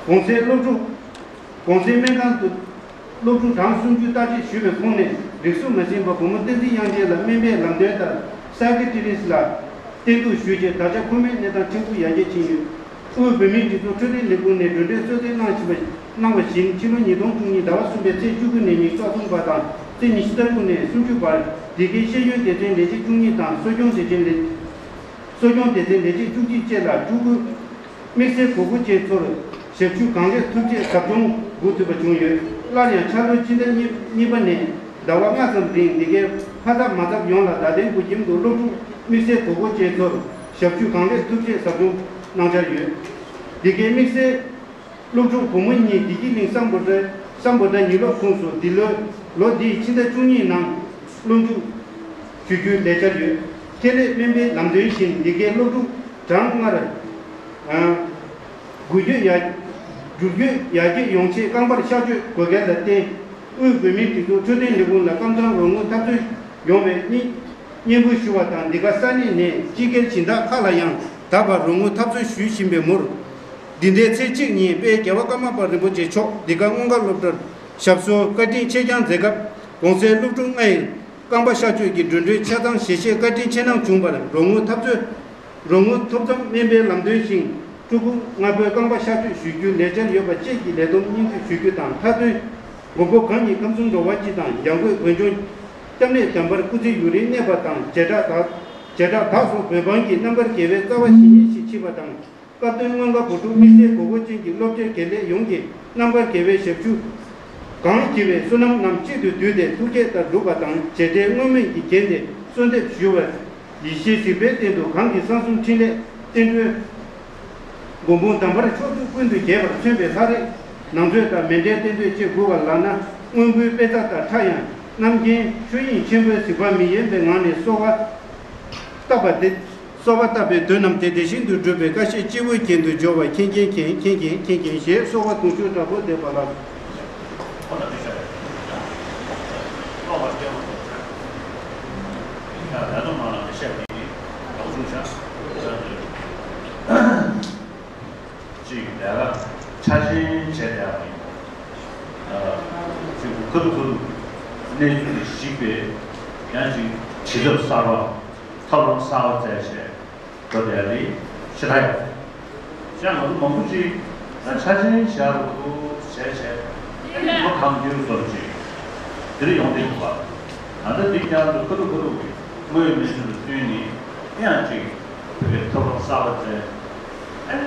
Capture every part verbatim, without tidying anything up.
གོང་གསལ་སློབ་ཕྲུག་གོང་གསལ་སྨན་ཁང་དུ་སློབ་ཕྲུག་གྲངས་སུམ་ཅུ་བརྟག་དཔྱད་ཞུས་པའི་ཁོངས་ནས་རིགས་གཟུགས་མ་ཟིན་པ་བུ་མོ་བསྟན་འཛིན་དབྱངས་ཅན་ལ་སྨན་པའི་ལམ་སྟོན་ལྟར་སའི་ཀེ་ཏྲི་སི་ལ་བསྟེན་གཏུག་ཞུས་རྗེས་ད་ཆ་ཁོ་མོའི་གནས་སྟངས་འཕྲལ་ཕུགས་ཡར་རྒྱས་ཕྱིན་ཡོད། དབུས་བོད་མིའི་སྒྲིག་འཛུགས་འཕྲོད་བསྟེན་ལས་ཁུངས་ནས་གྲོས་འདྲི་གསོལ་སྩལ་གནང་བཞིན་པ་གནང་བ་བཞིན་ཕྱི་ལོ་ཉིས་སྟོང་བཅུ་གཉིས་ཟླ་བ་གསུམ་པའི་ཚེས་བཅུ་དགུ་ནས་ཉིས་སྟོང་གསུམ་པ་དང་ཚེས་ཉི་ཤུ་རྩ་དྲུག་ནས་སུམ་ཅུ་བར་འདི་གའི་ཤེས་ཡོན་སྡེ་ཚན་ལས་བྱེད་བཅུ་གཉིས་དང་གསོ་སྐྱོང་སྡེ་ཚན་ལས་གསོ་སྐྱོང་སྡེ་ཚན་ལས་བྱེད་བཅུ་གཅིག་བཅས་ལ་ཕྲུ་གུ་དམིགས་བསལ་དགོས་མཁོ་ཅན་ཚོར་ཞབས་ཞུ་གང་ལེགས་ཐུབ་ཆེད་ཟབ་སྦྱོང་སྒོ་ཕྱེ་ཐུབ་པ་བྱུང་ཡོད། སླར་ཡང་འཆར་ལོའི་ཕྱི་ཟླ་གཉིས་གཉིས་པ་ནས་ཟླ་བ་ལྔ་ཙམ་རིང་འདི་གའི་ཕ་ཚབ་མ་ཚབ་ཡོངས་ལ་བརྡ་དོན་དགོས་ཁྱིམ་དུ་སློབ་ཕྲུག་དམིགས་བསལ་དགོས་མཁོ་ཅན་ཚོར་ཞབས་ཞུ་གང་ལེགས་ཐུབ་ཆེད་ཟབ་སྦྱོང་གནང་འཆར་ཡོད། འདི་གའི་དམིགས་བསལ་སློབ་ཕྲུག་བུ་མོ་གཉིས་བདེ་སྐྱིད་གླིང་སམ་བྷོ་ཊ་སམ་བྷོ་ཊ་ཉིན་སློབ་ཁོངས་སུ་འདི་ལོའི་ལོ་འདིའི་ཕྱི་ཟླ་བཅུ་གཉིས་ནང་སློབ་འཇུག་ཞུ་རྒྱུའི་ལས་འཆར་ཡོད། ཁེ་ལས་སྨན་པའི་ལམ་སྟོན་བཞིན་འདི་གའི་སློབ་ཕྲུག་གྲངས་སྔར་འགུལ་སྐྱོད་ཡར་འགུལ་སྐྱོད་ཡར་རྒྱས་ཡོང་ཆེད་རྐང་པར་གཤགས་བཅོས་དགོས་གལ་ལ་བརྟེན། དབུས་བོད་མིའི་སྒྲིག་འཛུགས་འཕྲོད་བསྟེན་ལས་ཁུངས་ལ་ཀམ་ཚང་རོགས་དངུལ་ཐབས་འཚོལ་ཡོང་བའི་སྙིང་སྙན་འབུལ་ཞུ་བ་དང་འདི་ག་ས་གནས་ནས་སྤྱི་སྒེར་སྦྱིན་བདག་ཁག་ལ་ཡང་ད་བར་རོགས་དངུལ་ཐབས་འཚོལ་ཞུ་བཞིན་པའི་མུར། འདི་ཟླའི་ཚེས་གཅིག་ཉིན་དཔལ་རྒྱལ་བ་ཀརྨ་པ་རིན་པོ་ཆེ་མཆོག་འདི་ག་མངོན་དགའ་སློབ་གྲྭར་ཞབས་སོར་བཀའ་དྲིན་ཆེད་བསྐྱངས་མཛད་སྐབས་གོང་གསལ་སློབ་ཕྲུག་ལྔ་ཡི་རྐང་པ་གཤགས་བཅོས་ཀྱི་འགྲོ་གྲོན་ཆ་ཚང་ཞལ་བཞེས་བཀའ་དྲིན་ཆེ་གནང་བྱུང་བར་རོགས་དངུལ་ཐབས་འཚོལ། རོགས་དངུལ་ཐོབ་མཚམས་སྨན་པའི་ལམ་སྟོན་བཞིན་ཕྲུ་གུ་ལྔ་པོའི་རྐང་པ་གཤགས་བཅོས་ཞུ་རྒྱུའི་ལས་འཆར་ཡོད་པ་བཅས་ཀྱི་ལས་བསྡོམས་སྙན་སྒྲོན་ཞུ་རྒྱུ་དང་མཐའ་དོན། མགོན་པོ་གང་ཉིད་ཁམས་གསུམ་འགྲོ་བ་སྤྱི་དང་ཡང་སྒོས་བོད་ལྗོངས་སྐྱབས་གནས་བདེན་པར་སྐུ་ཚེ་ཡུན་རིང་གནས་པ་དང་བྱེ་བྲག་དག་བྱེ་བྲག་དག་སོགས་བོད་འབངས་ཀྱི་རྣམ་དཀར་དགེ་བའི་རྩ་བ་ཞིག་ཡིན་ཞེས་མཆིས་པ་དང་། སྐབས་དོན་མངོན་དགའ་བུ་ཕྲུག་དམིགས་བསལ་དགོས་མཁོ་ཅན་གྱི་སློབ་གྲྭའི་དགེ་ལས་ཡོངས་ཀྱི་རྣམ་དཀར་དགེ་བའི་ཞབས་ཞུ་གང་བགྱིས་པའི་བསོད་ནམས་རྣམས་གཅིག་ཏུ་བསྡུས་ཏེ་ཐུགས་བསྐྱེད་ལྟར་སྒྲུབ་པ་དང་རྗེས་དྲན་བསྔོ་སྨོན་གྱི་རྒྱན་ཏེ་གསོལ་འདེབས་ཞུ་བར། ཡེ་ཤེས་གཟིགས་པའི་སྟེང་དུ་གང་གི་གསང་གསུམ་ཕྲིན་ལས་བསྟན་འགྲོའི་མགོན་པོ་འདམ་བར་ཕྱོགས་བཅུ་ཀུན་ཏུ་རྒྱས་པར་མཚོན་པའི་ལྷ་རིས་ནང་མཛོད་དང་མཎྜལ་རྟེན་མཛོད་བཅས་དགོས་པ་ལགས་ན་སྔོན་འགུལ་དཔེ་རྩ་དང་ཕྲ་ཡང་རྣམ་མཁྱེན་ཆོས་དབྱིངས་ཆེན་པོའི་གཟིགས་པ་མི་ཡེངས་པའི་ངང་ནས་གསོལ་བ་བཏབ་པ་དེ། གསོལ་བ་བཏབ་པའི་དོན་རྣམས་དེ་དེ་བཞིན་དུ་འགྲུབ་པའི་བཀའ་བཞིན་སྤྱི་བོའི་རྒྱན་དུ་སྦྱོར་བ་མཁྱེན་མཁྱེན་མཁྱེན་མཁྱེན་མཁྱེན་མཁྱེན་མཁྱེན་ཞེས་གསོལ་བ་དུང་ཕྱུར་དྲག་པོ་འདེབས་པ་ལགས། ཅིག་ལས་ཀ་ཆ་ཆེན་བྱས་བསྡད་པ་ཡིན། ཅིག་ཁ་ཐུག་ཁ་ཐུག་གནས་ཚུལ་ཞིག་པས་ཡང་ཅིག་བྱེད་ཐབས་གསར་པ་ཐབས་ལམ་གསར་པ་བཙལ་བྱས་འགྲོ་བསྡད་རེད་ཤི་ད་ཡོད། ཅང་ང་ཚོ་མང་པོ་ཅིག་ད་ཆ་ཆེན་བཞག་རུ་བྱས་བྱས་ལོ་གང་འགྱུར་བཟོ་ཅིག་དེ་རེ་ཡོང་བསྡད་ཡོད་པ། ད་ལྟ་འདི་ཀྱང་ཚོ་ཁ་ཐུག་ཁ་ཐུག་གི་དངོས་ཡོད་གནས་ཚུལ་ལ་བསྟུན་ནས་ཡང་ཅིག་བོད་པའི་ཐབས་ལམ་གསར་པ་བཙལ། ཨེ།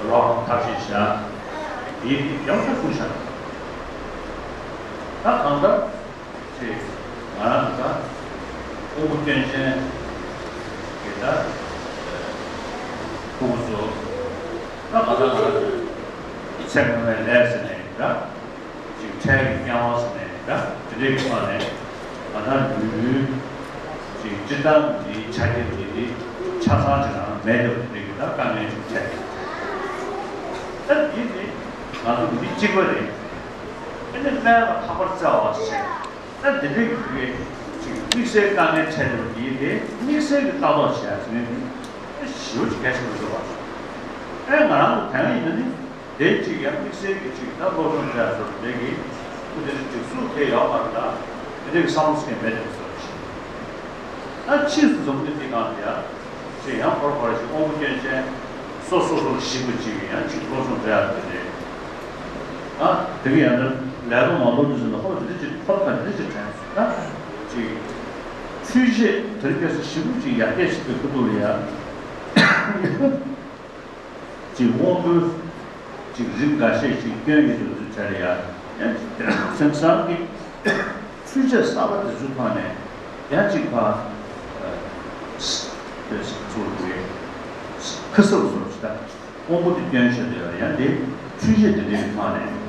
རོགས་ཐབས་ཤེས་བྱ། དེའི་ཡང་ཁ་ཁུ་བྱ། ད་གང་ལྟར་ཅེས་ང་རང་ད་དབང་པོ་སྐྱོན་ཅན་གྱི་ད་ཁུ་བུ་ཚོ་ད་ག་ད་ག་ཚད་མེད་པའི་ལས་ཟེར་ནས་ད། ཅིག་འཕྲལ་གྱི་སྐྱེ་བ་ཟེར་ནས་ད་དེ་འདྲའི་ཐོག་ནས་ང་ད་ལུས་ལུས་ཅིག་སྤྱིར་བཏང་གི་ཆ་རྐྱེན་དེ་དེ་ཆ་ཚང་ཅིག་ནང་མེད་འགྲོ་དེ་འདྲའི་གི་ད་དཀའ་ངལ་ཅིག་འཕྲད། ད་འདི་ནི་ང་ཚོ་མི་གཅིག་པ་རེད། ཨ་ནི་སྨན་ལ་ཐག་པར་བཙལ་བ་ཟེར། ད་འདི་འདྲའི་གི་ཅིག་དམིགས་བསལ་དཀའ་ངལ་འཕྲད་འགྲོ་དེ་དེ་དམིགས་བསལ་གྱི་ལྟ་རྟོག་བྱས་ཟེར་ནས་ཞེ་པོ་ཅིག་གལ་ཆེན་པོ་འདུག་བ། ཨེ་ང་རང་ཚོ་དེ་སྔ་ཡིན་ན་ནི། དེ་གཅིག་ཡང་དམིགས་བསལ་གྱི་གཅིག་ད་སློབ་སྦྱོང་བྱ་ཡ་ཚོར་དེ་གི་སྐུ་དེ་རིགས་སུ་དེ་ཡག་པར་ད་དེ་འདྲའི་བསམ་བློ་སྐྱེ་མེད་དེ་ཚོར་ཞིག་ད་ཕྱིས་སུ་འཛོམས་ནས་དེ་གང་དེ་ཡ་ཅེས་ཡང་ཕོར་ཕོར་ཞིག་དབང་པོ་སྐྱོན་ཅན་སོ་སོ་སོར་ཞིག་པ་གཅིག་ཡང་གཅིག་སློབ་སྦྱོང་བྱ་ཡ་དེ་རེད། ད་དེ་གི་ཡང་ན་ལས་དོན་མང་པོ་འདུག་ཟེར་ན་ཧོར་དེ་འདྲ་ཅིག་ཧོར་ཁ་འདི་འདྲ་ཅིག་དྲན་སོང་ད་ཅིག་འཕྲུལ་ཆས་དེ་རིགས་སྐྱེ་ས་ཞིབ་པོ་ཅིག་ཡར་རྒྱས་ཞིག་པའི་ཁུ་ཐུག་ལ་ཡ། ཅིག་དབང་པོའི་ཅིག་རིགས་འགའ་ཤས་ཅིག་སྐྱོན་ཡོད་དུ་བྱ་རེ་ཡ། ཡང་ཅིག་དེང་སང་གི་འཕྲུལ་ཆས་གསར་པ་དེ་ཚོའི་ཐོག་ནས་ཡང་ཅིག་ཕ་དེ་ཚོ་གི་ཁ་གསབ་བཟོ་ཅིག་ད་དབང་པོ་དེ་སྐྱོན་ཆེ་དུ་ཡང་དེ་འཕྲུལ་ཆས་དེ་འདྲའི་ཐོག་ནས་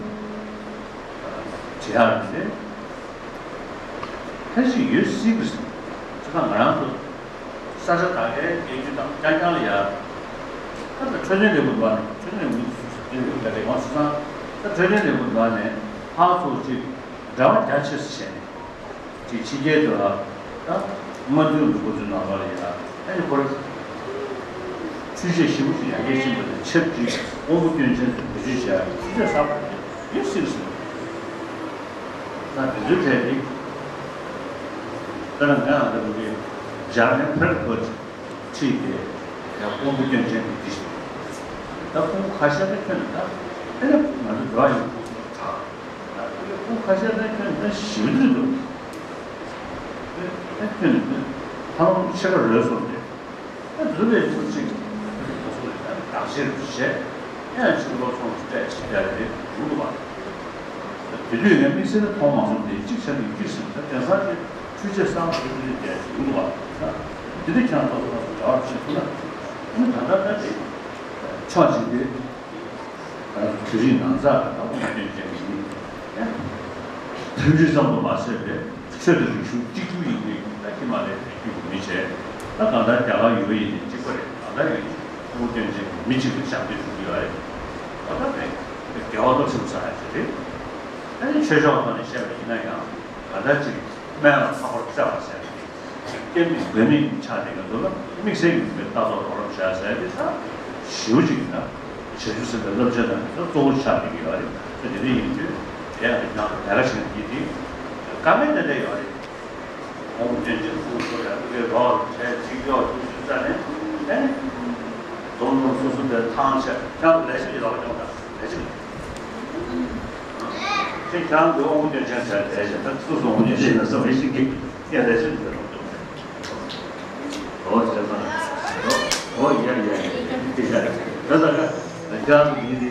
བྱེད་ཡག་དེ་ཁ་ཅིག་ཡོད་སྲིད་གི་ཅི་ད་ང་རང་ཚོ། ས་ཆ་ད་གའི་རྒྱལ་རྒྱུ་དང་རྐྱང་རྐྱང་ལ་ཡ། ད་ལྟ་འཕྲོད་བསྟེན་ལས་ཁུངས་འདྲ་ནས་འཕྲོད་བསྟེན་ལས་ཁུངས་ལ་རེ་བ་སུ་ཚང་ད་འཕྲོད་བསྟེན་ལས་ཁུངས་འདྲ་ནས་ཧང་སོ་ཅིག་འབྲེལ་བ་རྒྱ་ཆེ་སུ་བྱས་ནས་ཅིག་ཕྱི་རྒྱལ་དུ་ལ་ད་སྔོན་ཐོན་གྱི་འགོ་ཚུགས་ནང་པ་ལ་ཡ་ཨ་ནི་ཁོ་ར་འཕྲུལ་ཆས་ཞིབ་མོ་ཞིག་ཡར་རྒྱས་ཕྱིན་པ་དང་ཆབས་ཅིག་དབང་པོ་སྐྱོན་ཅན་ཚོ་འདི་ བརྗོད་བྱ་ཡག་གི་ཆུ་ཚད་གསར་པ་དེ་ཡོད་སྲིད་སོང་། ད་དེ་ཚོའི་གྲས་དེ་ད་ནང་ང་ལ་འདུག་གི་འཇར་མན་ཕེར་གོ་ཅིག་ཁྲིད་དེ་ཡང་ཀོང་པོ་སྐྱོན་ཅན་གྱི་འདི་ཞིག་ད་ཀོང་པོ་ཁ་ཤས་ད་ཁྱོན་ནས་ད་ཨེ་ན་ང་ཚོ་འགྲོ་བ་ཡོད་ཁོང་ཚོ་ད་ད་ཀོང་པོ་ཁ་ཤས་ད་ཁྱོན་ནས་ད་ཞིབ་འདུག་འདུག་ད་ཁྱོན་ནས་ད་ཧ་ལམ་ཕྱེད་ཀ་རོལ་སོང་སྟེ། ཨ་འདི་ལས་ཚུར་གཅིག་ཁོ་ཚོ་ལ་བདག་གཞིར་བྱས་ཡང་གཅིག་སློབ་སྦྱོང་སྤྲད་ཅིག་རྒྱག་རེད་འདུག་པ། དེ་དུས་ངས་དམིགས་བསལ་མཐོང་མ་སོང་སྟེ་གཅིག་བྱས་ཏེ་གཅིག་ཟིན་ད་དེང་སང་དེ་འཕྲུལ་ཆས་གསར་པ་ཞིག་རེད་བསྡད་ཅིག་འདུག་པ། འདི་འདྲ་ཁྱང་ཐོག་ཐོག་ཏུ་རེ་བ་བྱེད་ཐུབ་ན་ཨ་ནི་ད་ལྟ་ད་དེ་ཕྱོགས་གཅིག་དེ། ད་དུས་རིང་ནང་ཚགས་ལ་ད་དབུ་མ་སྐྱོན་ཅན་གྱི་མི་ཡང་མཐུན་སྒྲིལ་ཙམ་དུ་མ་ཟད་པའི་ཆོས་དང་རིག་གཞུང་གཅིག་གྱུར་ཡིན་མིན་ད་ཁྱི་མ་ལས་རིགས་རྒྱུད་ཀྱི་མི་བྱས། ད་གང་ལྟར་རྒྱ་གར་ཡུལ་ཡིན་ནའི་གཅིག་པ་རེད། གང་ལྟར་ཡིན་དབུ་མ་སྐྱོན་ཅན་གྱི་མི་གཅིག་ལ་ཞབས་འདེགས་ཞུ་གི་ཡོད་རེད། ད་ལྟ་ནས་དགེ་བ་བློ་ཆེན་བཟང་ཡ་ཞིག་རེད། ཨ་ནི་ཆོས་ཕྱོགས་ཐོག་ནས་བཤད་པ་ཡིན་ན་ཡང་གང་ལྟར་གཅིག་སྨན་ལ་ཚ་བར་བརྩེ་བ་ཟེར་ནས། སྐྱེ་མེད་འབད་མེད་ཀྱི་ཆ་དེ་ག་ཚོ་ལ་དམིགས་བསལ་གྱི་ནུས་པའི་ལྟ་རྟོག་རོགས་རམ་བྱ་ཟེར་དེ་ད་ཞེ་པོ་ཅིག་ཡིན་ན་བྱ་རྒྱུ་ཟེར་བའི་བསླབ་བྱ་དང་དེ་ཚོ་གཙོ་བོ་ཆགས་བསྡད་ཀྱི་ཡོད་རེད། ད་དེ་འདྲ་ཡིན་དུས་དེ་ཡང་ཡང་ལས་ཀ་བྱེད་མཁན་གྱིས་དེ་དཀའ་ངལ་ཏན་ཏན་ཡོད་རེད། ཁོང་སྐྱོན་ཅན་ཁོང་ཚོ་ཡང་ཕ་གིའི་རོགས་བྱས་ཅིག་གཡོག་ཅིག་ཅིག་རྩ་ནས་ཨེ་འཛོམས་འཛོམས་སོ་སོ་དེ་ཐང་ཆད་ཡང་ལས་བྱེད་ཀྱི་རོགས་སྐྱོང་དང་ལས་བྱེད་ཁྱེད་ཀྱང་འདི་དབང་པོ་སྐྱོན་ཅན་ཟེར་བསྡད་བཞིན་ད་སོ་སོ་དབང་པོ་སྐྱོན་ཅན་ཡིན་ན་བསམ་བཞིན་གྱི་སྐད་ལས་བཞིན་དུ་རང་སྐྱོང་ཟེར། འོ་བྱས་ཙང་འོ་ཡ་ཡ་ཡ་ཡ་ཡ་ད་ད་ག་ད་ཀྱང་ཡིན་ཏེ་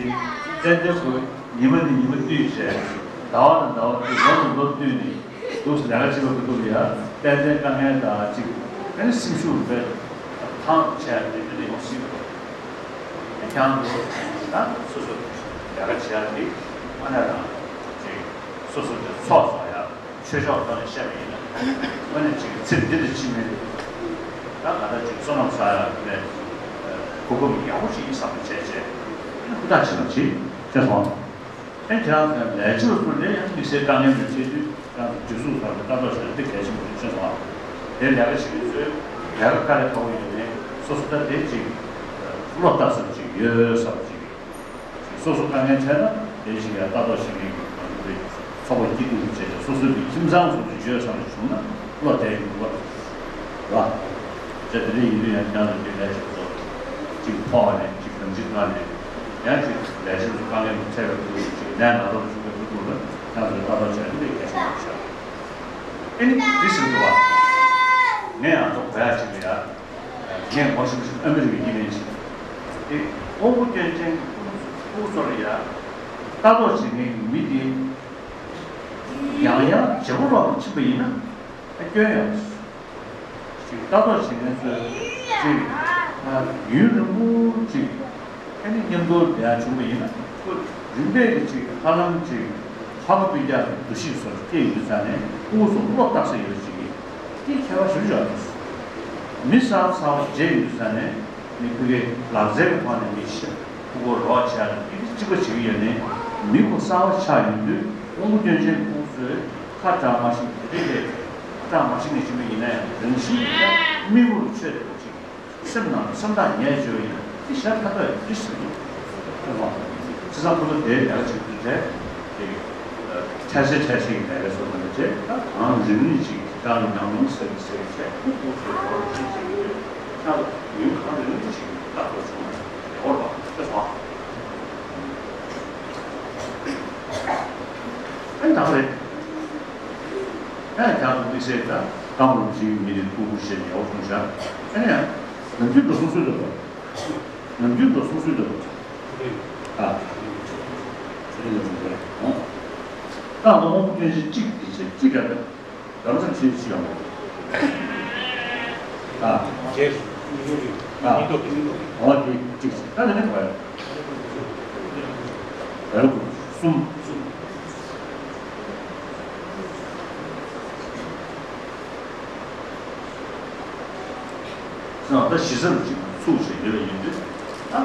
ཏན་ཏན་ཁོ་ཉི་མ་ནས་ཉི་མ་བསྟུད་བྱས་ཟླ་བ་ནས་ཟླ་བ་བསྟུད་ལོ་ནས་ལོ་བསྟུད་ནས། འདུག་སེ་ལས་ཀ་བྱེད་པ་ཁོ་ཐུག་ཡ་ཏན་ཏན་དཀའ་ངལ་དང་གཅིག་ཨ་ནི་སེམས་ཤུགས་རུ་བས་ཐང་ཆད་དེ་དུས་ནས་ཡོང་སྲིད་པ་རེད། ཨ་ཀྱང་འདུག་ད་སོ་སོ་ལས་ཀ་བྱེད་ཡ་དེ་ཨ་ནི་རང་གཅིག་སོ་སོ་དེ་ཚོགས་བསགས་ཡ་ཆོས་ཕྱོགས་ཐོག་ནས་བཤད་པ་ཡིན་ན་ཨ་ནི་གཅིག་ཚེ་འདི་ལ་ཕྱི་མའི་ད་ག་ད་གཅིག་བསོད་ནམས་བསགས་ཡ་ནས་གོ་སྐབས་ཡག་པོ་ཞིག་ཡིན་བསམ་པ་བྱས་བྱས་ཨ་ནི་ཧུར་ཐག་བྱེད་པ་བྱེད་ཤེས་སོང་། ཨེ་ཁྱེད་རང་ཚོ་ལས་བྱེད་པ་ཚོ་ལས་ཡང་དམིགས་བསལ་དཀའ་ངལ་མི་འཕྲད་དུས་ཁྱེད་རང་ཚོ་གྲོས་ཚོགས་ཁག་གི་ལྟ་རྟོག་བྱས་ན་དེ་གལ་ཆེན་པོ་རེད་ཤེས་སོང་ཨ། དེ་ལས་ཀ་བྱེད་མཁན་ཚོས་ལས་ཀ་ག་རེ་ག་བ་ཡོད་ནའི་སོ་སོ་ད་དེ་ཅིག་བློ་བཏང་བསམ་ཅིག་ཡོད་བསམ་ཅིག་སོ་སོ་དཀའ་ངལ་འཕྲད་ན་དེ་ཞིག་ཡང་ལྟ་རྟོག་བྱེད་མཁན་གྱི་ང་ཚོ་དེ་ཚོགས་པ་སྐྱིད་སྡུག་བྱས་ཏེ་སོ་སོའི་ཁྱིམ་ཚང་སོ་སོ་ཡོད་བསམ་བྱུང་ན་བློ་བདེ་ཡོང་གི་རེད་བ། བྱས་དེ་འདྲ་ཡིན་དུས་ཡང་ཁྱེད་རང་ཚོ་ལས་བྱེད་པ་ཚོ་གཅིག་ཕོག་ནས་གཅིག་གང་ཅི་ཐང་ནས་ཡང་གཅིག་ལས་བྱེད་པ་ཚོ་དཀའ་ངལ་མི་འཕྲད་པའི་ཁུལ་གཅིག་ནད་ན་རོ་བྱུང་བའི་ཁུལ་ལ་ཁྱེད་རང་ཚོས་ལྟ་རྟོག་བྱས་ཏེ་གལ་ཆེན་པོ་ཆགས། ཨེ་ནི་འདི་ཟེར་འདུག་བ། ངས་ཡང་ཐོག་བས་ཅིག་ལ་ཡ། ངས་ངོ་ཤེས་ཤིང་ཨ་མི་རི་ཀའི་དབྱིན་ལན་ཞིག་དེ་དབང་པོ་སྐྱོན་ཅན་གྱི་ཕྲུ་གུ་ཚོ་ལ་ཡ། ལྟ་རྟོག་བྱེད་མཁན་གྱི་མི་དེ་ཡང་ཡང་བརྗེ་པོ་ལོག་ནས་ཕྱིན་པ་ཡིན་ན་ཨ་སྐྱོན་ཡོད། ཅིག་ལྟ་རྟོག་བྱེད་མཁན་ཚོས་ཅིག་ཡུན་རིང་པོ་ཅིག་ཨ་ནི་མཉམ་དུ་བསྡད་ཡ་བྱུང་བ་ཡིན་ན་ཁོ་རིམ་པས་ཀྱི་ཅིག་ཧ་ལམ་ཅིག་ཧ་གོ་སྤུན་ཀྱག་གི་འདུ་ཤེས་སོགས་སྐྱེ་ཡོང་དུས་ཙང་ནས་ཁོ་ཚོ་བློ་བཏགས་ས་ཡོད་ཅིག་གི་དེ་ཁྱད་པར་ཞིག་ཡོད་རེད། མི་གསར་པ་གསར་པ་མཇལ་ཡོང་དུས་ཙང་ནས་ནི་ཕ་གིའི་ལག་རྩལ་གྱི་ཐོག་ནས་མི་ཤེས་ཕྲུ་གུ་རོགས་བྱས་ཡ་དང་དེ་གཅིག་པ་བྱེད་ཀྱི་ཡོད་ནས་མི་ཁོ་གསར་པ་ཆགས་ཡོང་དུས་དབང་པོ་སྐྱོན་ཅན་ཕྲུ་གུ་ཚོས་ཁ་གྲག་མ་ཤེས་དེ་རེད་དེ་ཁ་གྲག་མ་ཤེས་ནས་བྱུང་བ་ཡིན་ན་ཡང་རང་བཞིན་གྱིས་ཀྱང་མི་བུ་ལ་ཆོས་དེ་འདྲ་ཅིག་སེམས་ནང་སེམས་ཐག་ཉེ་བྱོས་ཡིན་ན་དེ་ཤ་ཐག་ཐག་ཡིན་ཟེར་གྱི་འདུག་ཁྱེད་རང་ཚོ་དེ་ལས་ཀ་བྱེད་དུས་དེ་དེ་འཕྲལ་སེལ་འཕྲལ་སེལ་གྱི་ལས་ཀ་བཟོ་བ་ནི་བྱས་ད་གང་རིང་རིང་ཅིག་ཀྱང་ཉམས་མྱོང་གསལ་གྱི་གསལ་གྱི་བྱས་ཁོ་ཁོ་ཚོའི་ཐོག་ལ་ཅིག་བྱེད་ཀྱི་ཡོད། ཁྱེད་ཚོ་ཡུན་གང་རིང་རིང་ཅིག་ལྟ་རྟོག་བྱུང་ན་ཡག་པོ་རེད་པ། ཤེས་སོང་ཨ། ཨེ་ད་ག་རེད། ཨེ་ཁྱེད་ཚོ་དམིགས་བསལ་ད་སྐམ་རུ་ཅིག་མི་རིགས་ཕྲུ་གུ་བཤད་ཡག་པོ་བྱུང་ཤག་ཨེ་ནས་ཡང་ནམ་རྒྱུན་འགྲོ་སོང་སུས་འགྲོ་བ། ནམ་རྒྱུན་འགྲོ་སོང་སུས་འགྲོ་བ། ཨ། ཨེ་ནས་འགྲོ་སོང་རེད་ཨང་། ད་ལོ་མང་པོ་སྐྱོན་ཅན་གཅིག་དེ་བྱས་གཅིག་ག་ད། རང་སེམས་ཤེས་ཤེས་ཡོང་བ། ཨ། རྗེས་སུ་ཉིན་ཐོག་ཉིན་ཐོག་ཨ། ཉིན་ཐོག་ཉིན་ཐོག་འོ་དེ་གཅིག་ད་ནི་ནི་བར། བར་དགུ་གསུམ། གསུམ། ད་གཞི་རྩ་རུ་གཅིག་ཚུགས་བྱས་ཡོད་པ་ཡིན་དུས་ད།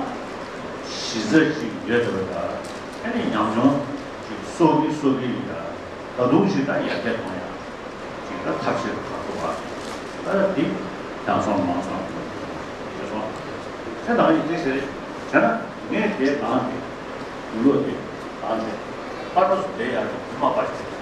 གཞི་རྩ་གཅིག་ཡོད་བསྡད་པ་ད། ཨ་ནི་ཉམས་མྱོང་གཅིག་གསོག་གི་གསོག་གི་ཡིན་ད། ད་དུང་ཞིག་ད་ཡར་རྒྱས་གཏོང་ཡ། ཅིག་ད་ཐབས་ཤེས་ཁག་པོ་བ། ད་འདི་ཡང་སོང་མང་སོང་ཞེས་སོང་། དེ་དང་ཡིན་ཚེ་ཟེར་བྱས་ན་ངས་དེའི་ནང་གི་ ལོ་དེ་གང་དེ་ཕར་རོགས་སུ་དེ་ཡང་དེ་མ་པ་ཞིག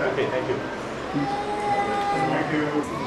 Okay, thank you. Thank you.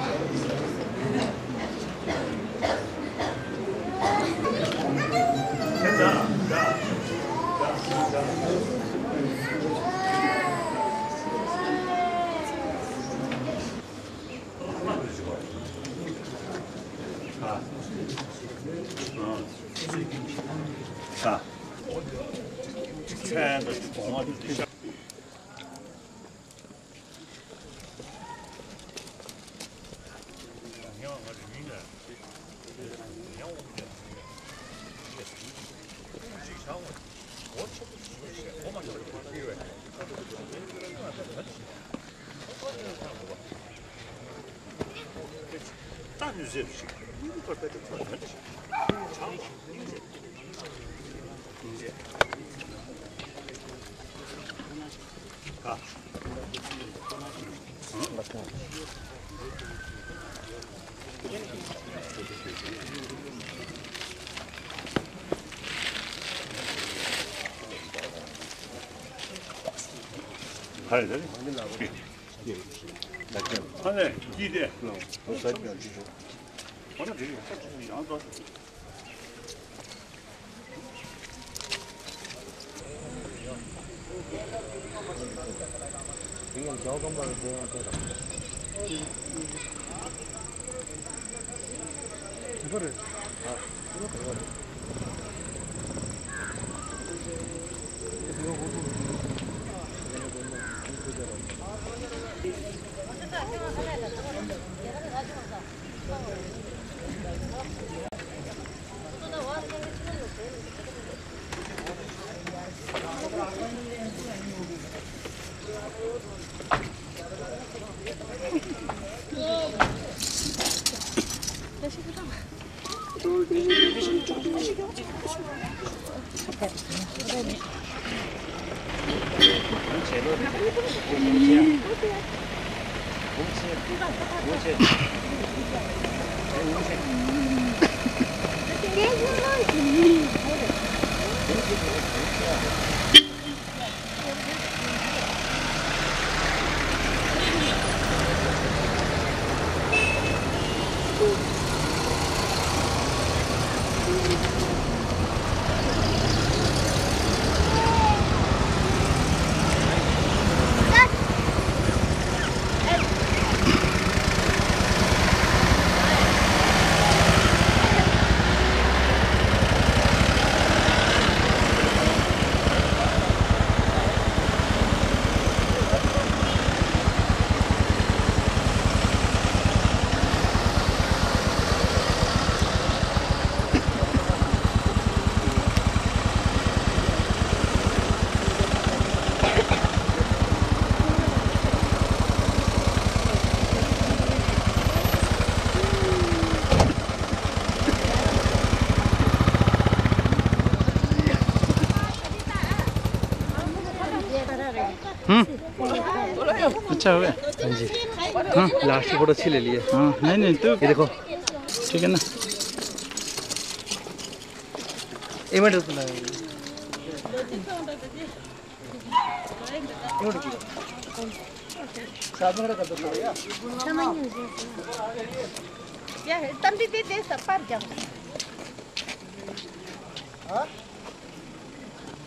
हम्म। अच्छा हो गया। हाँ जी। हाँ, लास्ट फोटो अच्छी ले ली है। हाँ, नहीं, नहीं, तो ये देखो। ठीक है ना? एक मिनट रुकना। ཡ། གཏམ་དཔེ་དེ་དེ་ས་པར་རྒྱབ། ཨ།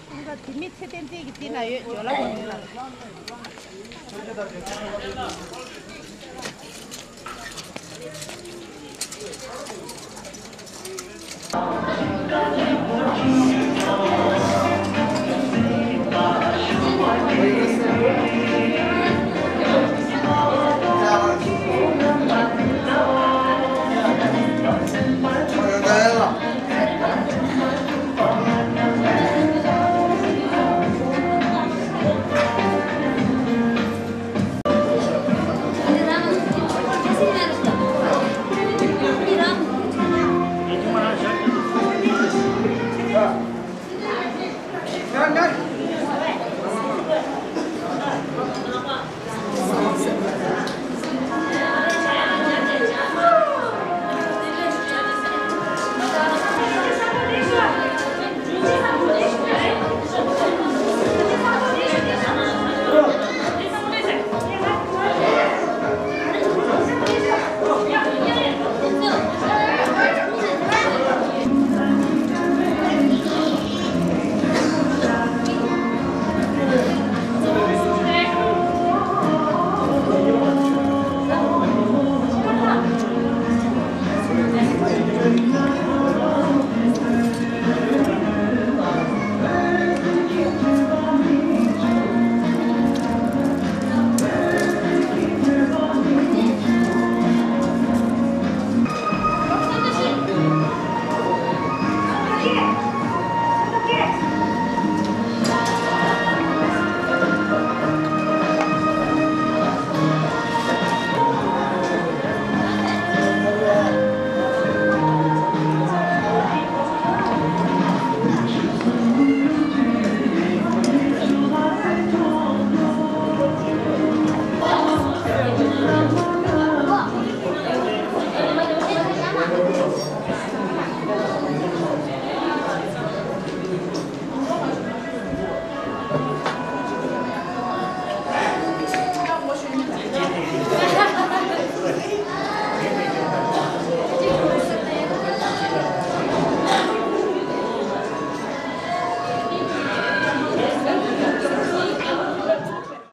ཁོང་ཚོ་དེ་མི་ཚེ་བརྟན་འཛིན་གྱི་དེ་ན་ཡོད་ཇོ་ལ་གོ་ལ།